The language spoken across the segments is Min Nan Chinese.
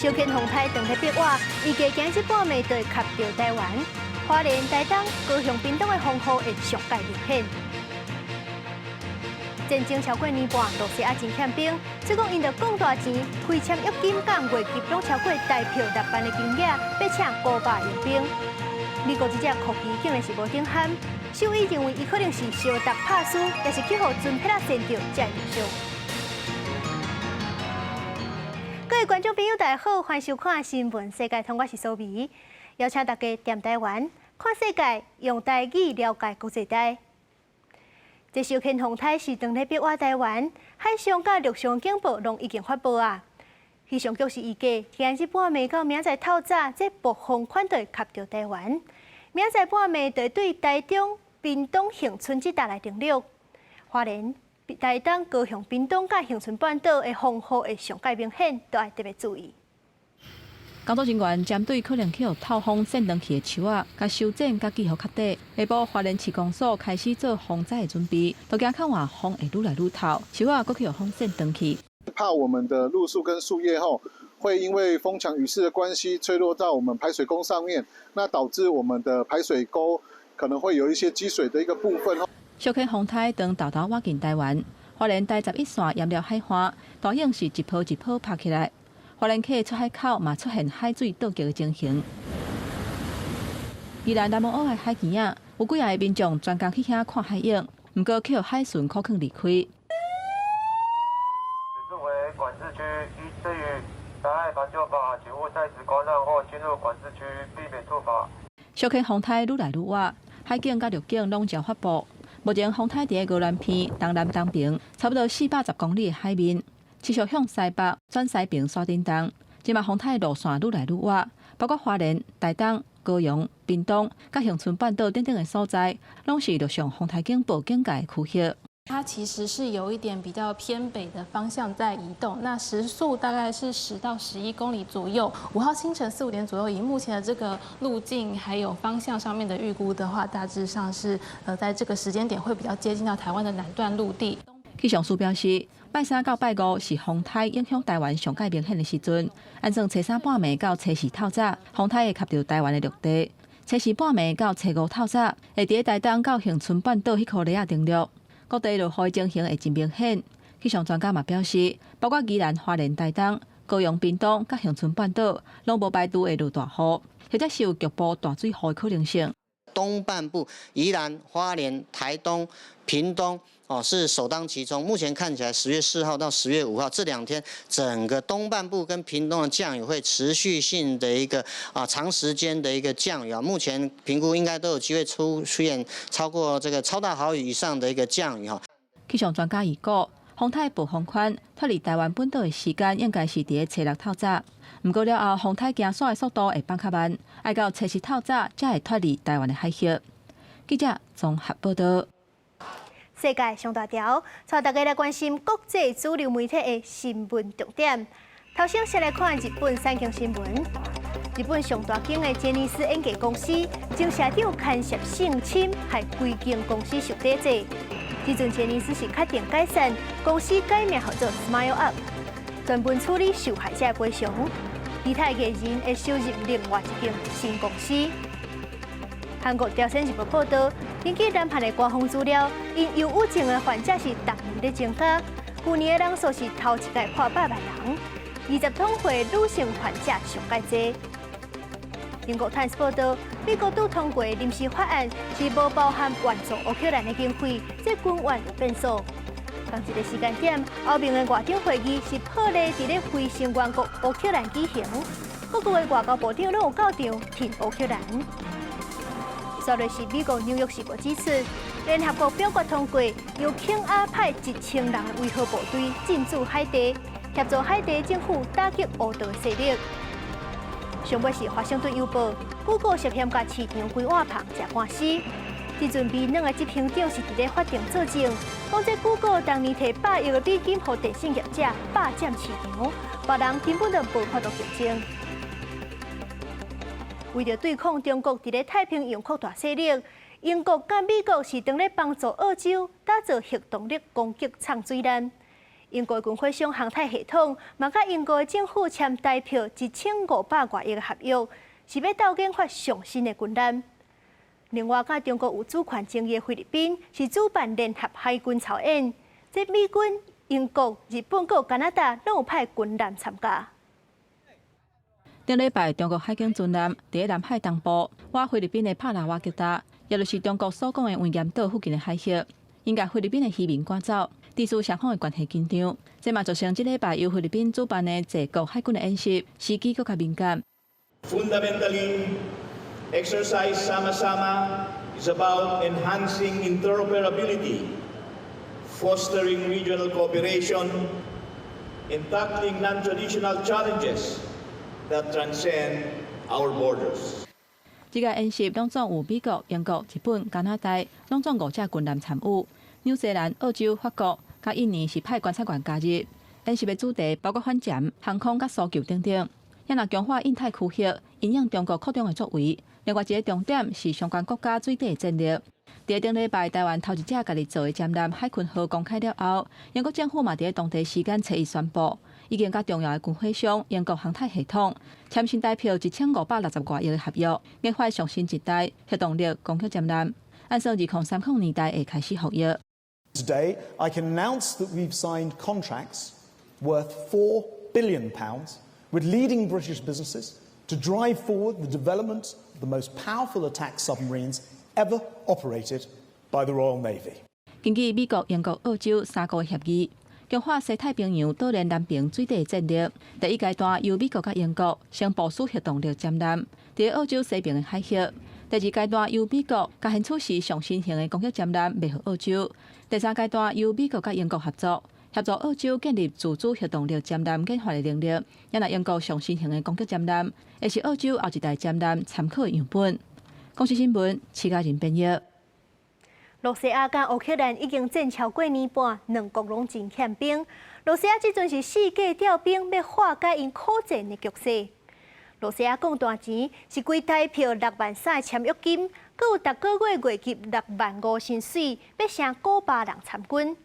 小犬風颱當咧變活，預計今日半暝就會卡著台灣、花蓮、台東、高雄、屏東的風雨會上蓋明顯。戰爭超過年半，露西亞真欠兵，所以講𪜶著講大錢，開簽約金佮月給攏超過台票6萬的金額，欲請500傭兵。美國這隻酷魚竟然是無頂頇，獸醫認為伊可能是燒毒拍輸，抑是去予船撇仔跣著才會受傷。各位觀眾朋友，大家好，歡迎收看《新聞世界通》，我是蘇美，邀請大家踮台灣看世界，用台語了解國際大。這小犬風颱是當咧逼倚台灣，海上佮陸上警報攏已經發布啊。氣象局是預計今日半暝到明仔載透早，這暴風圈就會卡著台灣。明仔載半暝就會對台中、屏東、恆春這帶來登陸。花蓮、台東、高雄、屏東佮恆春半島的風雨會上蓋明顯，都愛特別注意。工作人員針對可能去予透風扇斷去的樹仔，共修剪佮記予較短。下晡花蓮市公所開始做防災的準備，都驚看話風會愈來愈透，樹仔閣去予風扇斷去。怕我們的路樹跟樹葉後，會因為風強雨勢的關係，吹落到我們排水溝上面，那導致我們的排水溝可能會有一些積水的一個部分。小犬風颱當沓沓倚近台灣，花蓮台11線淹了海岸，大湧是一波一波拍起來。花蓮溪出海口嘛出現海水倒激的情形。宜蘭南澳的海墘仔，有幾个民眾專工去遐看海湧，毋過去予海巡苦勸離開。此處為管制區，依這與災害防救法，請勿在此觀浪或進入管制區，避免觸法。小犬風颱愈來愈倚，海警佮陸警攏正發布。目前風颱佇咧宜蘭鼻東南東爿，差不多410公里的海面，持續向西北轉西爿徙振動。這馬風颱路線愈來愈倚，包括花蓮、台東、高雄、屏東、佮恆春半島等等的所在，攏是陸上風颱警報警戒的區域。它其實是有一點比較偏北的方向在移動，那時速大概是10到11公里左右。5號清晨四五點左右，以目前的這個路徑還有方向上面的預估的話，大致上是在這個時間點會比較接近到台灣的南段陸地。氣象署表示，拜三到拜五是風颱影響台灣上蓋明顯的時陣，按算初三半暝到初四透早，風颱會卡著台灣的陸地；初四半暝到初五透早，會佇台東到恆春半島彼箍里仔登陸。各地落雨情形會真明顯。氣象專家嘛表示，包括宜蘭、花蓮、台東、高雄、屏東佮恆春半島，攏無排除會落大雨，或者是有局部大水雨的可能性。東半部宜蘭、花蓮、台東、屏東哦，是首當其衝。目前看起來，10月4號到10月5號這兩天，整個東半部跟屏東的降雨會持續性的一個長時間的一個降雨啊。目前評估應該都有機會出現超過這個超大豪雨以上的一個降雨哈。氣象專家預估，風颱暴風圈脫離台灣本島的時間應該是佇咧初六透早。毋過了後，風颱行煞的速度會放較慢，愛到初七透早才會脫離台灣的海峽。記者綜合報道。世界上大條，帶大家來關心國際主流媒體的新聞重點。頭先先來看日本產經新聞。日本上大間的傑尼斯演藝公司前社長牽涉性侵，害規間公司受抵制。這陣傑尼斯是決定解散，公司改名號做 Smile Up，專門處理受害者賠償。其他藝人會收入另外一間新公司。韓國朝鮮日報報導，根據南韓的官方資料，𪜶憂鬱症的患者是逐年咧增加，去年的人數是頭一擺破百萬人，20通歲女性患者上蓋濟。英國泰斯報導，美國拄通過臨時法案，是無包含援助烏克蘭的經費，這軍援有變數。仝一个時間點，歐盟的外長會議是破例佇咧非成員國烏克蘭舉行，各國的外交部長攏有到場挺烏克蘭。煞落是美國紐約時報指出，聯合國表決通過，由肯亞派1000人的維和部隊進駐海地，協助海地政府打擊烏道勢力。上尾是華盛頓郵報，谷歌涉嫌共市場規碗芳食官司。這陣微軟的執行長是佇咧法庭作證，講這谷歌當年提百億的美金予電信業者霸佔市場，別人根本就無法度競爭。為著對抗中國佇咧太平洋擴大勢力，英國佮美國是當咧幫助澳洲打造核動力攻擊藏水艦。英國軍火商航太系統嘛，佮英國政府簽台票1500外億的合約，是欲鬥研發上新的軍艦。另外，佮中國有主權爭議的菲律賓是主辦聯合海軍操演，這美軍、英國、日本閣加拿大攏有派軍艦參加。頂禮拜，中國海警船艦佇南海東部，倚菲律賓的帕拉瓦吉達，也就是中國所講的黃岩島附近的海域，𪜶共菲律賓的漁民趕走，致使雙方的關係緊張。這嘛造成這禮拜由菲律賓主辦的濟國海軍的演習，時機閣較敏感。 Fundamentally, Exercise Sama-Sama is about enhancing interoperability, fostering regional cooperation, and tackling non-traditional challenges that transcend our borders. 這個演習攏總有美國、英國、日本、加拿大，攏總五隻軍艦參與。紐西蘭、澳洲、法國、佮印尼是派觀察員加入。演習的主題包括反潛、航空佮搜救等等。也若強化印太區域，因應中國擴張的作為。另外一個重點是相關國家水底的戰力。佇頂禮拜，台灣頭一隻家己做的潛艦海鯤號公開了後，英國政府嘛佇當地時間初一宣布，已經佮重要的軍火商英國航太系統簽新台票1560外億的合約，研發上新一代核動力攻擊潛艦，按算2030年代會開始服役。 Today, I can announce that we've signed contracts worth £4 billion with leading British businesses to drive forward the development of the most powerful attack submarines ever operated by the Royal Navy. 根據美國、英國、澳洲三國協議，強化西太平洋島鏈南爿水底戰力。第一階段由美國佮英國先部署核動力潛艦，佇澳洲西爿的海域。第二階段由美國共現此時上新型的攻擊潛艦賣予澳洲。第三階段由美國佮英國合作，協助澳洲建立自主核動力潛艦研發的能力。也若英國上新型的攻擊潛艦，會是澳洲後一代潛艦參考的樣本。公視新聞，徐嘉仁編譯。羅西亞佮烏克蘭已經戰超過年半，兩國攏真欠兵。羅西亞這陣是四界調兵，欲化解𪜶苦戰的局勢。羅西亞講大錢，是規台票6萬3的簽約金，閣有逐個月月給6萬5薪水，欲請古巴人參軍。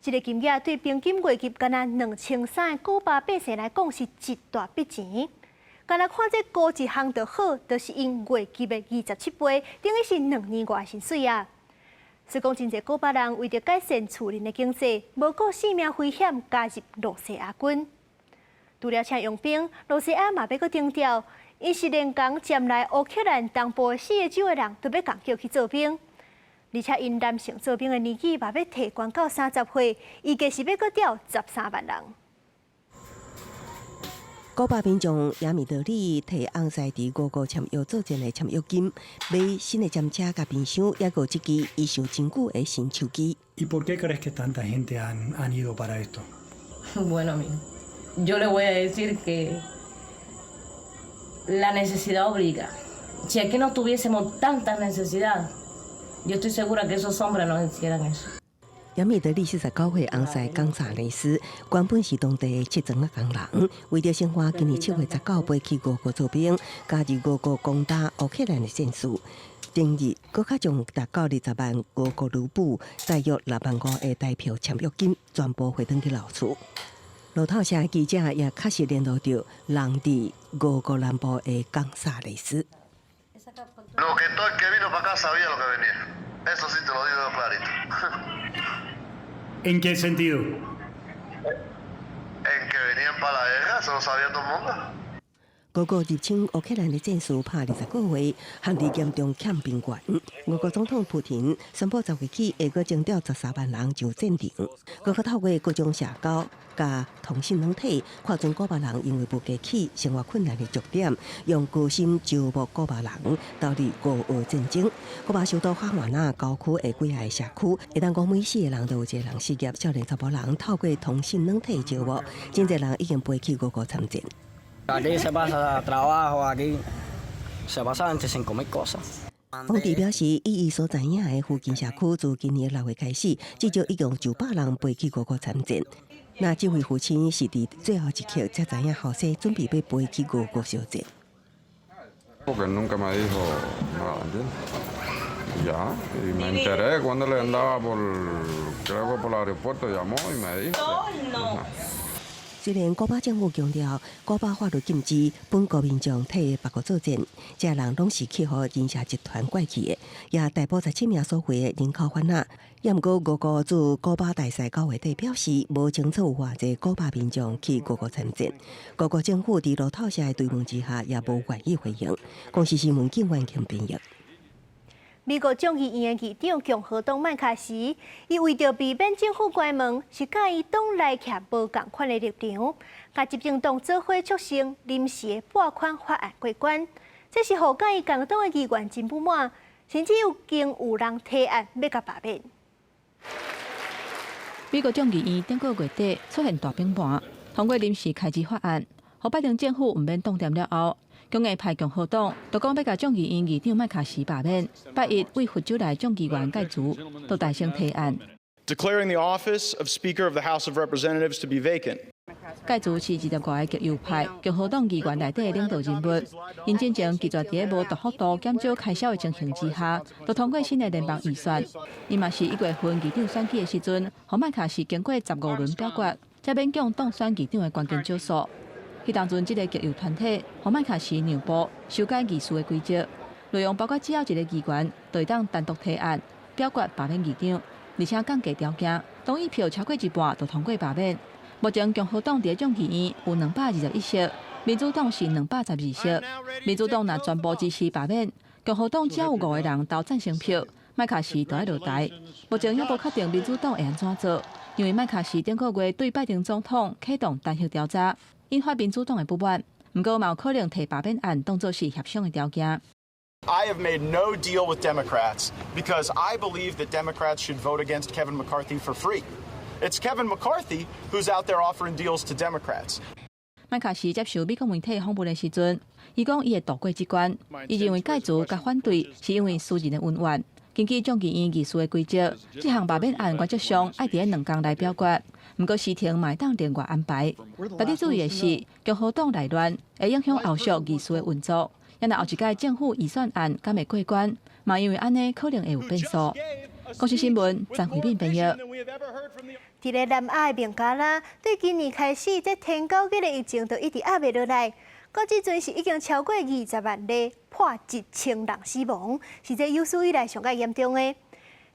這個金額對平均月給干焦2300的古巴百姓來講是一大筆錢。干焦看這高一項就好，就是𪜶月給的27倍，等於是2年外薪水啊！所以講，真濟古巴人為著改善厝內的經濟，無顧性命危險加入羅西亞軍。除了請傭兵，羅西亞嘛欲閣徵調，𪜶是連仝占來烏克蘭東部的四個州的人都欲共叫去做兵，而且𪜶男性做兵的年紀嘛欲提懸到30歲，預計是欲閣調13萬人。古巴民眾亞米德里提翁婿佇俄國簽約作戰的簽約金，買新的戰車佮冰箱，抑閣這支伊想真久的新手機。 ¿Y por qué crees que tanta gente han ido para esto? Bueno, amigo, yo le voy a decir que la necesidad obliga. Si aquí no tuviésemos tanta necesidad, yo estoy segura que esos hombres no hicieran eso. 亞米德里49歲翁婿岡薩雷斯，原本是當地的漆磚仔工人，為著生活，今年7月19飛去俄國做兵，加入俄國攻打烏克蘭的戰事。前日，閣較將達到20萬俄國盧布，大約6萬5的台票簽約金，全部匯轉去留厝。路透社記者也確實聯絡著人佇俄國南部的岡薩雷斯。 Lo que todo el que vino para acá sabía lo que venía. Eso sí te lo digo clarito. ¿En qué sentido? En que venían para la guerra, eso lo sabía todo el mundo. 俄國入侵烏克蘭的戰事拍20個月，陷佇嚴重欠兵源。俄國總統普廷宣布十月起會閣徵調13萬人上戰場。閣閣透過各種社交佮通訊軟體，看準古巴人因為無家起、生活困難的弱點，用高薪招募古巴人投入俄烏戰爭。古巴首都哈瓦那郊區的幾个社區，會當講每四個人都有一個人失業。少年查埔人透過通訊軟體招募，真濟人已經飛去俄國參戰。 Aquí se pasa trabajo, aquí se pasa 25 mil cosas. 王迪表示，以伊所知影的附近社區，自今年6月開始，至少已經有900人飛去俄國參戰。那這位父親是佇最後一刻才知影後生準備欲飛去俄國相戰。 Porque nunca me dijo nada, ¿entiendes? Ya, y me enteré cuando le andaba por, creo que por el aeropuerto, llamó y me dijo. 雖然古巴政府強調，古巴法律禁止本國民眾替別國作戰，這人攏是去予人蛇集團拐去的，也逮捕17名所謂的人口販仔。也毋過，俄國駐古巴大使9月底表示，無清楚有偌濟古巴民眾去俄國參戰。俄國政府佇路透社的追問之下，也無願意回應。公視新聞警員強編譯。美國眾議院的議長共和黨麥卡錫，伊為著避免政府關門，是佮伊黨內徛無仝款的立場，共執政黨做伙促成臨時的撥款法案過關，這是予佮伊仝黨的議員真不滿，甚至有經有人提案欲共罷免。美國眾議院頂個月底出現大崩盤，通過臨時開支法案，予拜登政府毋免動掂了後，強硬派共和黨就講欲共眾議院議長麥卡錫罷免，拜一對佛州來眾議員蓋茲都大聲提案。 Declaring the office of Speaker of the House of Representatives to be vacant。蓋茲是25個極右派共和黨議員內底的領導人物，𪜶進前拒絕佇咧無大幅度減少開銷的情形之下，就通過新的聯邦預算。伊嘛是1月份議長選舉的時陣，予麥卡錫經過15輪表決，才勉強當選議長的關鍵少數。彼當陣，這个極右團體予麥卡錫讓步，修改議事的規則，內容包括只要一个議員就會當單獨提案表決罷免議長，而且降低條件，同意票超過一半就通過罷免。目前共和黨佇眾議院有221席，民主黨是212席。民主黨若全部支持罷免，共和黨只要有五個人投贊成票，麥卡錫就愛落台。目前猶無確定民主黨會按怎做，因為麥卡錫頂個月對拜登總統啟動彈劾調查，引發民主黨的不滿。毋過嘛有可能提罷免案當作是協商的條件。 I have made no deal with Democrats because I believe that Democrats should vote against Kevin McCarthy for free. It's Kevin McCarthy who's out there offering deals to Democrats. 麥卡錫接受美國媒體訪問的時陣，伊講伊會渡過這關。伊認為蓋茲佮反對是因為私人的恩怨。根據眾議院議事的規則，這項罷免案原則上愛佇咧2工來表決，毋過時程嘛會當另外安排。特別注意的是，共和黨內亂會影響後續議事的運作。若後一屆政府預算案敢會過關，嘛因為按呢可能會有變數。公視新聞張慧敏編譯。佇咧南亞的孟加拉，對今年開始，這天狗日的疫情就一直壓袂落來，到這陣是已經超過20萬例，破1000人死亡，是這有史以來上蓋嚴重的。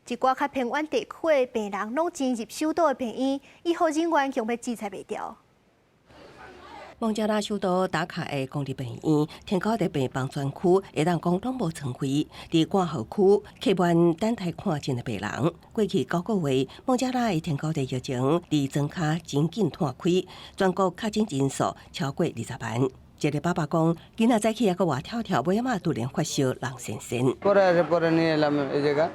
一寡較偏遠地區的病人攏進入首都的病院，醫護人員強欲制裁袂牢。孟加拉首都達卡的公立病院，天狗的病房專區會當講攏無床位，佇掛號區客滿等待看診的病人。過去9個月，孟加拉的天狗的疫情佇莊跤真緊湠開，全國確診人數超過20萬。一个爸爸講，囡仔早起猶閣活跳跳，尾仔嘛突然發燒，人神神。পরে নিয়ে এলাম এই জায়গা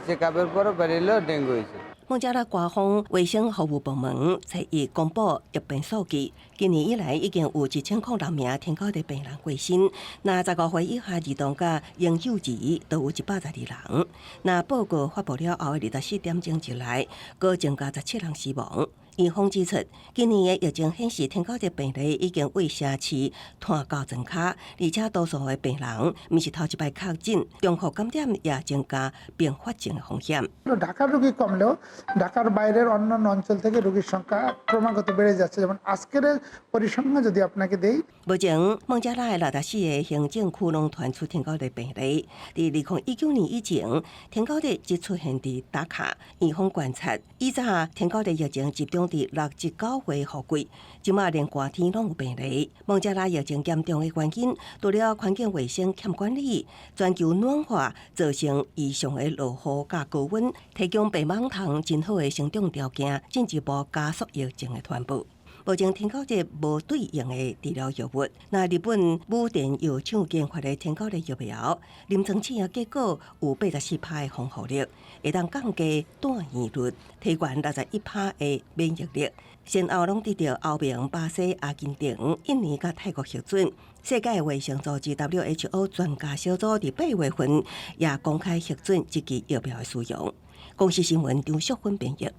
চেক আপের পরে বেরিয়ে ডেঙ্গু হয়েছে। 孟加拉官方衛生服務部門初一公布疫病數據，今年以來已經有1006名天狗的病人過身。若15歲以下兒童佮嬰幼兒都有112人。若報告發布了後的24點鐘之內，閣增加17人死亡。院方指出，今年的疫情顯示天狗的病例已經對城市湠到莊跤，而且多數的病人毋是頭一擺確診，重複感染也增加併發症的風險。 ঢাকার রোগী কমলেও ঢাকার বাইরের অন্যান্য অঞ্চল থেকে রোগীর সংখ্যা ক্রমাগত বেড়ে যাচ্ছে। যেমন আজকের পরিসংখ্যান যদি আপনাকে দেই। 目前，孟加拉的64个行政區攏傳出天狗熱病例。佇2019年以前，天狗熱只出現佇達卡。院方觀察，以早天狗熱疫情集中佇6至9月雨季，這馬連寒天攏有病例。孟加拉疫情嚴重的原因，除了環境衛生欠管理、全球暖化造成異常的落雨佮高溫，提供白蠓蟲真好的生長條件，進一步加速疫情的傳播。目前天狗熱無對應的治療藥物，那日本武田藥廠研發的天狗熱疫苗，臨床試驗結果有84趴的防護力，會當降低住院率，提懸61趴的免疫力。先後攏得著歐盟、巴西、阿根廷、印尼佮泰國核准。世界衛生組織 WHO 專家小組佇8月份也公開核准這支疫苗的使用。公視新聞張淑芬編譯。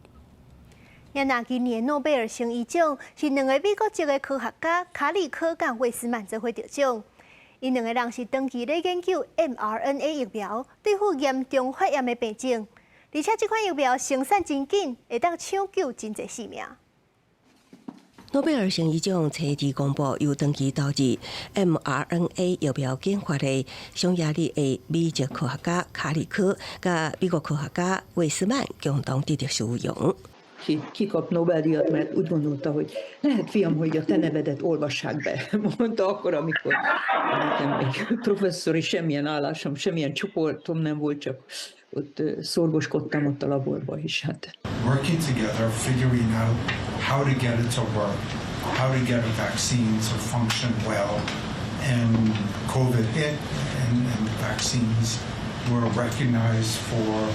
也若今年諾貝爾生醫獎是兩个美國籍的科學家卡里科佮魏斯曼做伙得獎。𪜶兩個人是長期咧研究 mRNA 疫苗對付嚴重肺炎的病症，而且這款疫苗生產真緊，會當搶救真濟性命。諾貝爾生醫獎初二公布，由長期投入 mRNA 疫苗研發的匈牙利的美籍科學家卡里科，佮美國科學家韋斯曼共同得著殊榮。 Ki kap Nobel-díjat, mert úgy gondolta, hogy lehet, fiam, hogy a te nevedet olvassák be. Mondta akkor, amikor nekem még professzori semmilyen állásom, semmilyen csoportom nem volt, csak ott szorgoskodtam ott a laborba is. Hát. Working together, figuring out how to get it to work, how to get a vaccine to function well, and COVID hit, and the vaccines were recognized for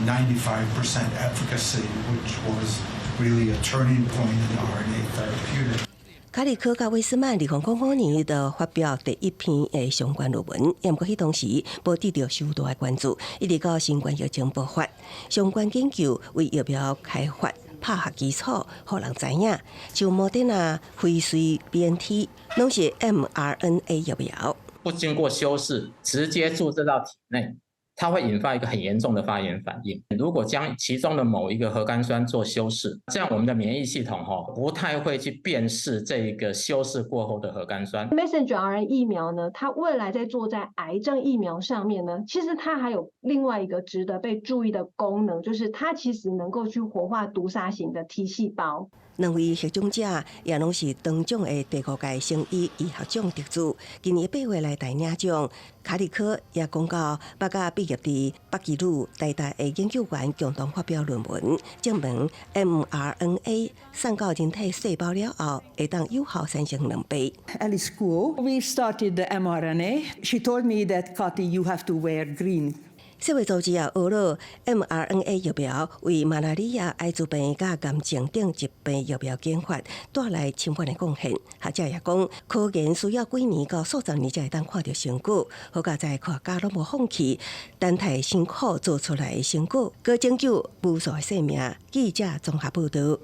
95% efficacy, which was really a turning point in RNA therapeutics. 卡里科佮韋斯曼2000年就發表第一篇的相關論文，毋過彼當時無得著傷大的關注，一直到新冠疫情爆發，相關研究為疫苗開發拍下基礎，予人知影，像莫德納、輝瑞、BNT，攏是 mRNA 疫苗。不經過修飾，直接注射到體內，它會引發一個很嚴重的發炎反應。如果將其中的某一個核苷酸做修飾，這樣我們的免疫系統哈不太會去辨識這個修飾過後的核苷酸。 Messenger RNA 疫苗呢，它未來在做在癌症疫苗上面呢，其實它還有另外一個值得被注意的功能，就是它其實能夠去活化毒殺型的 T 細胞。兩位獲獎者也攏是長獎的第五屆生醫醫學獎得主。今年8月來台領獎，卡里科也講到，捌佮畢業佇北基魯台大的研究員共同發表論文，證明 mRNA 送到人體細胞了後，會當有效產生兩倍。 Alice Kuo, we started the mRNA. She told me that, Kati, you have to wear green. 世衛組織也呵咾 mRNA 疫苗為馬拉里亞、艾滋病佮癌症等疾病疫苗研發帶來深遠的貢獻。學者也講，科研需要幾年到數十年才會當看著成果。好佳哉科學家攏無放棄，等待辛苦做出來的成果，閣拯救無數的生命。記者綜合報導。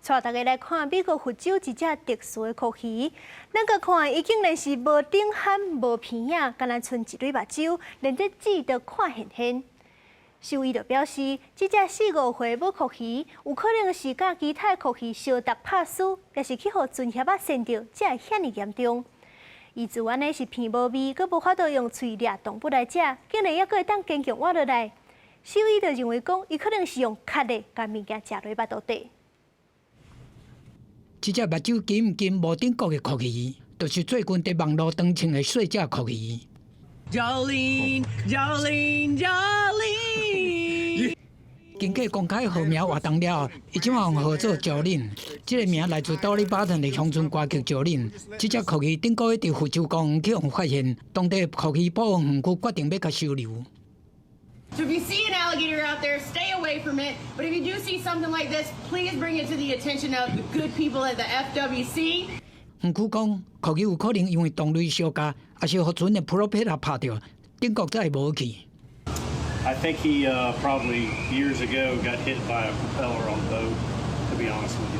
帶大家來看美國佛州一隻特殊的蛞蝓，咱閣看伊竟然是無頂頇無鼻仔，干焦賰一對目睭，連這舌都看現現。獸醫就表示，這隻四五歲母蛞蝓有可能是佮其他蛞蝓相鬥拍輸，抑是去予船協仔跣著，才會遐爾嚴重。伊自按呢是鼻無味，閣無法度用喙掠動物來食，竟然猶閣會當堅強活落來。獸醫就認為講，伊可能是用吸的，共物件食落腹肚底。這隻目睭金金無頂角的蛞蝓，就是最近佇網路當紅的細隻蛞蝓。 Jolene, Jolene, Jolene。經過公開號名活動了後，伊這馬號做 Jolene，這個名來自多利巴頓的鄉村歌曲 Jolene。這隻蛞蝓頂個月佇佛州公園去予發現，當地蛞蝓保護園區決定欲共收留。 So if you see an alligator out there, stay away from it. But if you do see something like this, please bring it to the attention of the good people at the FWC. 園區講，蛞蝓有可能因為同類相咬，抑是予船的 propeller 拍著，頂角才會無去。 I think he probably years ago got hit by a propeller on the boat, to be honest with you.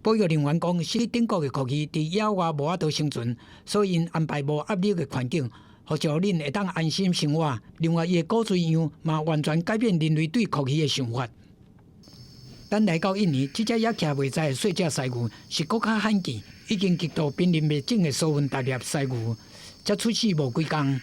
保育人員講，失去頂角的蛞蝓佇野外無法度生存，所以𪜶安排無壓力的環境，予 Jolene 會當安心生活。另外，伊的骨髓樣嘛完全改變人類對蛞蝓的想法。等來到印尼，這隻野徛袂在的細隻鰓魚是閣較罕見，已經極度瀕臨滅種的蘇文達獵鰓魚，才出世無幾工，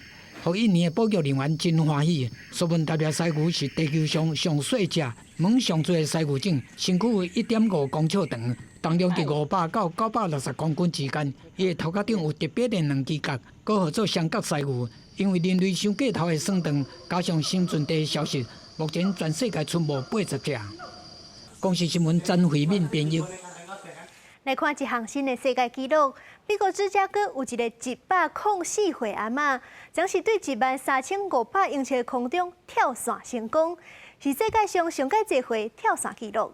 予印尼的保育人員真歡喜。蘇文達獵鰓魚是地球上上細隻、毛上濟的鰓魚種，身軀有1.5公尺長，重量佇500到960公斤之間。伊的頭殼頂有特別的兩支角，閣號做雙角鰓魚。因為人類傷過頭的算長，加上生存地消失，目前全世界賰無80隻。公視新聞曾慧敏編譯。來看一項新的世界紀錄，美國芝加哥有一個104歲阿嬤，昨是對1萬3500英尺的空中跳傘成功，是世界上上蓋濟歲跳傘紀錄。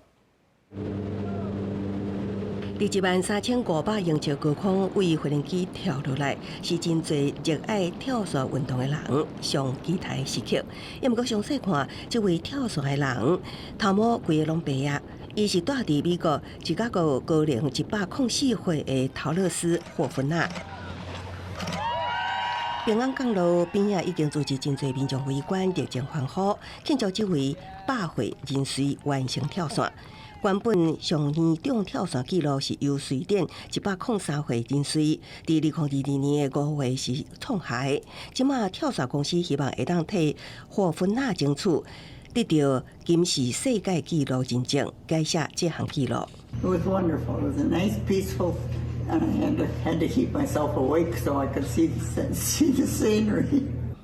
佇1萬3500英尺高空為飛行機跳落來，是真濟熱愛跳傘運動的人上期待的時刻。毋過詳細看，這位跳傘的人頭毛規个攏白啊！伊是住佇美國芝加哥高齡104歲的陶樂斯霍夫納。平安降落邊仔已經組織真濟民眾圍觀，熱情歡呼，慶祝這位100歲人士完成跳傘。原本上年長跳傘紀錄是由瑞典103歲人士佇2022年的5月時創下的。這馬跳傘公司希望會當替霍芬納爭取得到金氏世界紀錄認證，改寫這項紀錄。 It was wonderful. It was a nice, peaceful, and I had to keep myself awake so I could see the scenery.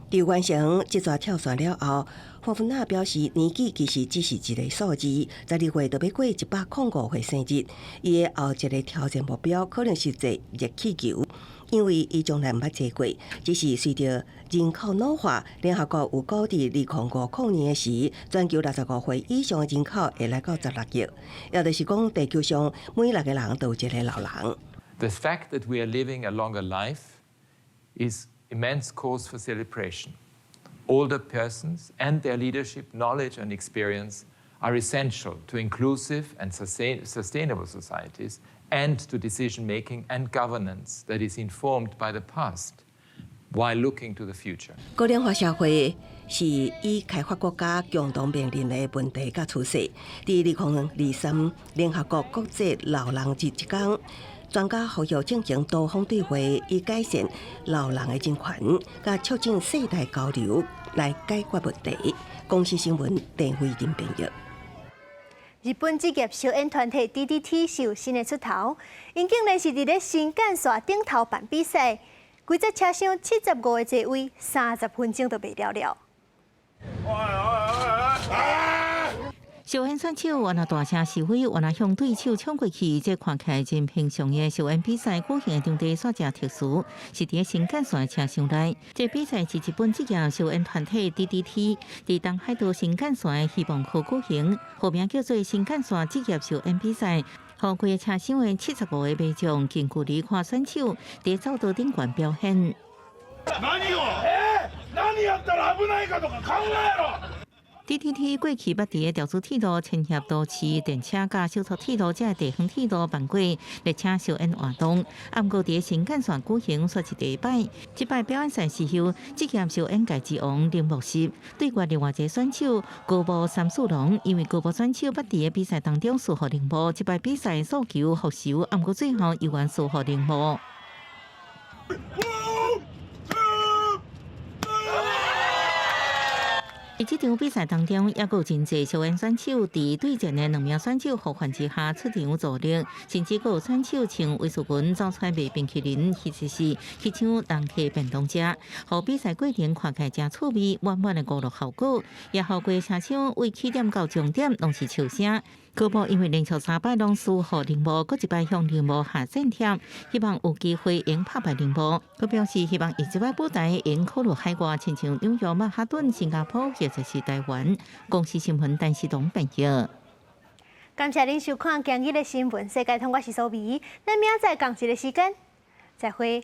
佇完成這逝跳傘了後，霍芬納表示年紀其實只是一個數字，12月就欲過105歲生日。伊的後一個挑戰目標可能是坐熱氣球，因為伊從來毋捌坐過。只是隨著人口老化，聯合國有估佇2050年的時，全球65歲以上的人口會來到16億，也就是講地球上每六個人都有一個老人。 The fact that we are living a longer life is immense cause for celebration. Older persons and their leadership, knowledge, and experience are essential to inclusive and sustainable societies and to decision making and governance that is informed by the past while looking to the future. 高齡化社會是已開發國家共同面臨的問題佮趨勢。佇2023聯合國國際老人日這工，專家呼籲進行多方對話，以改善老人的人權，佮促進世代交流來解決問題。公視新聞鄭慧玲編譯。日本職業燒煙團體 DDT 是有新的出頭，𪜶竟然是佇咧新幹線頂頭辦比賽，規節車廂75個座位，30分鐘就賣了了。燒煙選手原來大聲示威，原來向對手衝過去，這看起來真平常的燒煙比賽舉行的場地煞誠特殊，是佇新幹線的車廂內。這比賽是日本職業燒煙團體 DDT 佇東海道新幹線的希望號舉行，號名叫做新幹線職業燒煙比賽。予規个車廂的75個民眾近距離看選手佇走道頂懸表演。何やったら危ないかとか考えろ。 DDT 過去捌佇個調布鐵路、千葉都市電車佮小撮鐵路這地方鐵路辦過列車燒煙活動，啊，毋過佇新幹線舉行煞是第一擺。這擺表演賽是由職業燒煙界之王鈴木實對決另外一個選手高木三四郎，因為高木選手捌佇個比賽當中輸予鈴木，這擺比賽訴求復仇，啊，毋過最後猶原輸予鈴木。 One, two, 佇這場比賽當中，猶閣有真濟燒煙選手佇對戰的兩名選手護環之下出場助力，甚至閣有選手穿威士裙走出來賣冰淇淋，或者是去搶人客便當食，予比賽過程看起來誠趣味，滿滿的娛樂效果，也予規車廂為起點到終點攏是笑聲。高木因為連續三擺攏輸予鈴木，閣一擺向鈴木下戰帖，希望有機會會當拍敗鈴木。閣表示希望伊這擺舞台會當考慮海外，親像紐約、曼哈頓、新加坡或者是台灣。公視新聞陳世東編譯。感謝您收看今日的新聞世界通，我是蘇美，咱明仔載仝一个時間，再會。